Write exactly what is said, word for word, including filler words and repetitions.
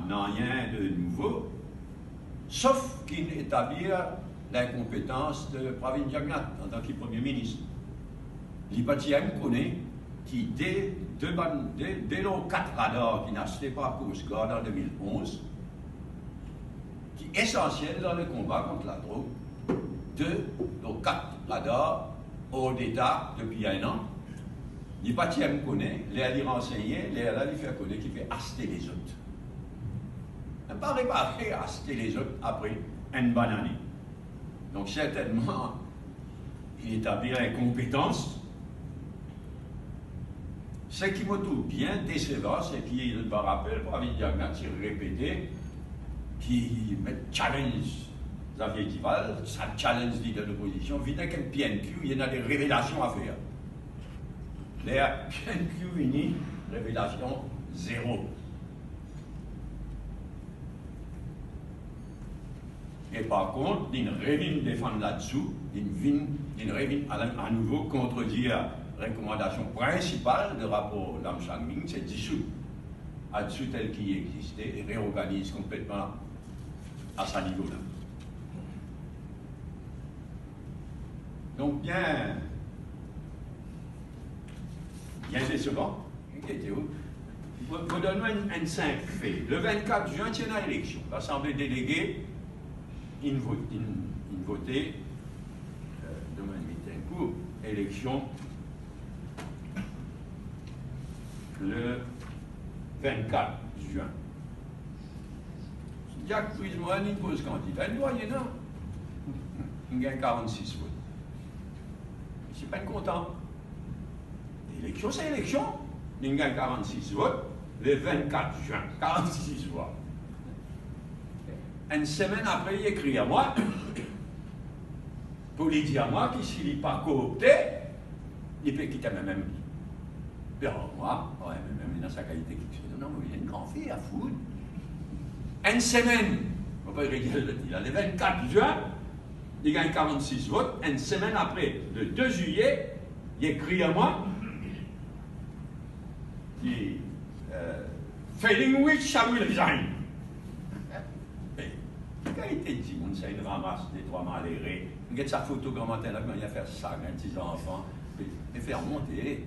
Nanye de nouvo, sof ki'nn etablir linkonpetans de Pravind Jugnauth antan ki Premie Minis. Li pa ti enn kone ki de, de bann, de, de lor kat radar ki'nn aste par Coast Guard an de mil onz, ki esansiel dan lekonba kont ladrog, de lor kat radar or deta depi enn an, li pa ti enn kone, ler li ransegne, lerla li fer kone ki pe aste lezot. Li pa repare aste lezot apre enn bann ane. Donk sertennman, li etablir linkonpetans. Seki mo trouv bien desevan, seki, par rapel, Pravind Jugnauth ti repete ki met challenge Xavier Duval, sa challenge lider lopozision, vinn ek enn P N Q, ena de revelasion a fer. Ler P N Q vini, revelasion zero. E par kont, li'nn revinn defann ladsou, li'nn vinn, li'nn revinn a, anouvo kontredir rekomandasion prinsipal de rapor Lam Chang Ming, se disoud ADSOO tel ki li egziste e reorganiz konpletman a sa nivo la. Donk, bien, bien desevan. Inkiete ou. Mo, mo donn ou enn, enn sinp fe. Le vennkat zin, ti ena eleksion. Lasanble delege inn vot-, inn, inn vote, euh, demann mi enn kou, eleksion le vennkat zin. Jack Price-Morin inn poz kandida, inn gagn, non? Inn gagn karannsis vot. Misiye pa kontan. Eleksion, se eleksion. Li'nn gagn karannsis vot, le vennkat zin, karannsis vwa. Enn semenn apre, li ekrir mwa pou li dir mwa ki si li pa koopte, li pe kit M M M. Be, mwa, oh, M M M, ena sa kalite kiksoz. Non, non, mo enn gran fer a fout. Enn semenn, mo pe redir li la, le vennkat zin, li gagn karannsis vot. Enn semenn apre, le de zilye, li ekrir mwa, li, euh, "Failing which, I will resign." Be, kalite dimoun sa, inn ramas de trwa malere. Get sa foto gramatin la, kouma li fer sa, enn ti zanfan, pe, pe fer monte.